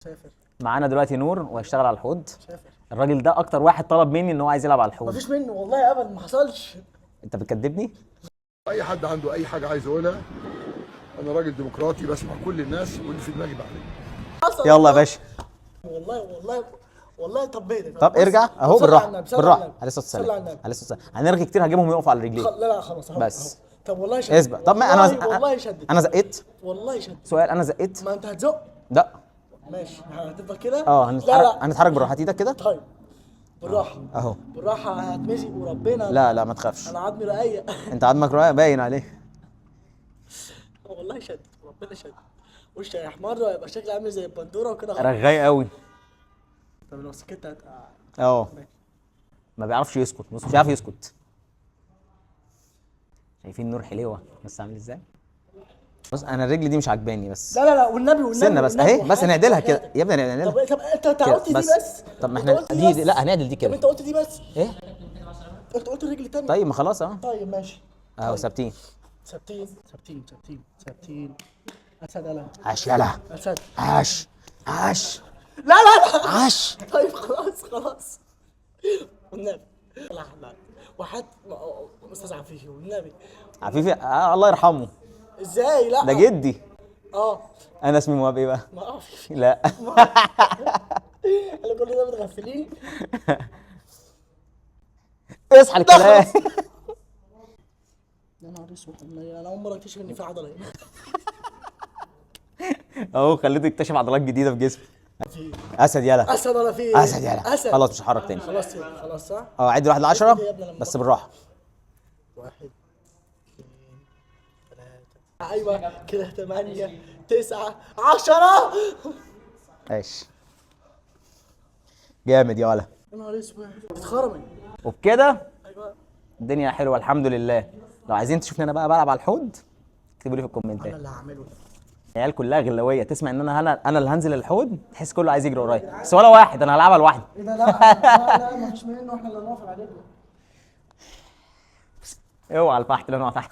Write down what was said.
سافر. معانا دلوقتي نور وهيشتغل على الحوض. سافر. الراجل ده اكتر واحد طلب مني ان هو عايز يلعب على الحوض. مفيش منه والله ابدا، ما حصلش. انت بتكدبني؟ اي حد عنده اي حاجة عايز يقولها، انا راجل ديمقراطي بسمع كل الناس واللي في دماغي بعمله. حصل. يلا يا باشا. والله والله والله. طب بيدك. طب ارجع اهو. صلي على بالراحة النبي، صلي على بالراحه. النبي. عليه الصلاة صلي على والسلام. النبي. عليه الصلاة والسلام. هنرغي كتير هجيبهم يقفوا على رجليهم. لا لا خلاص اهو. بس. أهو. طب والله شدت. اثبت. طب ما انا والله شدت. انا زقيت. والله شدت. سؤال، انا زقيت؟ ما انت هتزق. لا. ماشي، هتفضل كده. اه لا هنتحرك. لا. هنتحرك بالراحه. هات ايدك كده. طيب بالراحة. اهو. بالراحة هتمزق وربنا. لا لا ما تخافش. انا عظمي رقيق. انت عظمك رقيق باين عليه. والله شدت وربنا شدت. وش يا حمار يبقى شكلي عامل زي البندوره وكده. رغاي قوي. طب لو سكت اه ما بيعرفش يسكت. بص مش عارف يسكت. شايفين نور حليوه بس عامل ازاي؟ بص انا الرجل دي مش عجباني بس. لا لا لا والنبي والنبي. استنى بس والنبي اهي، بس وحياتك هنعدلها كده وحياتك. يا ابني هنعدلها. طب انت كده قلت دي بس. طب ما انت احنا قلت دي بس. لا هنعدل دي طب كده. انت قلت دي بس. ايه؟ انت قلت الرجل التانية. طيب ما خلاص اهو. طيب ماشي. اهو ثابتين. ثابتين ثابتين ثابتين ثابتين. اسد يلا. عاش يلا. اسد. عاش عاش. لا لا لا. عاش. طيب خلاص خلاص والنبي. لا لا وحد استاذ عفيفي والنبي. عفيفي آه الله يرحمه. ازاي؟ لا ده جدي. اه انا اسمي مهاب ايه بقى؟ ما عفيفي. لا. احنا كل ده متغفلين. اصحى الكلام. يا نهار اسود، انا اول مرة اكتشف ان في عضلة هنا. اهو خليته يكتشف عضلات جديدة في جسمه. في اسد يلا. اسد ولا في اسد يلا. اسد. خلاص مش هحرك تاني. خلاص خلاص صح؟ اه عد واحد ل 10 يا ابني لما بس بالراحة. 1 2 3 ايوه كده 8 9 10. ماشي جامد يا ولا. يا نهار اسود اتخرمت. وبكده ايوه الدنيا حلوة الحمد لله. لو عايزين تشوفني انا بقى بلعب على الحوض اكتبوا لي في الكومنتات. انا اللي هعمله ده. العيال كلها غلاويه، تسمع ان انا اللي هنزل الحوض تحس كله عايز يجري ورايا، بس ولا واحد، انا هلعبها لوحدي. ايه ده؟ لا لا لا مفيش منه، احنا اللي هنوافق عليه. اوعى الفحت اللي انا تحت.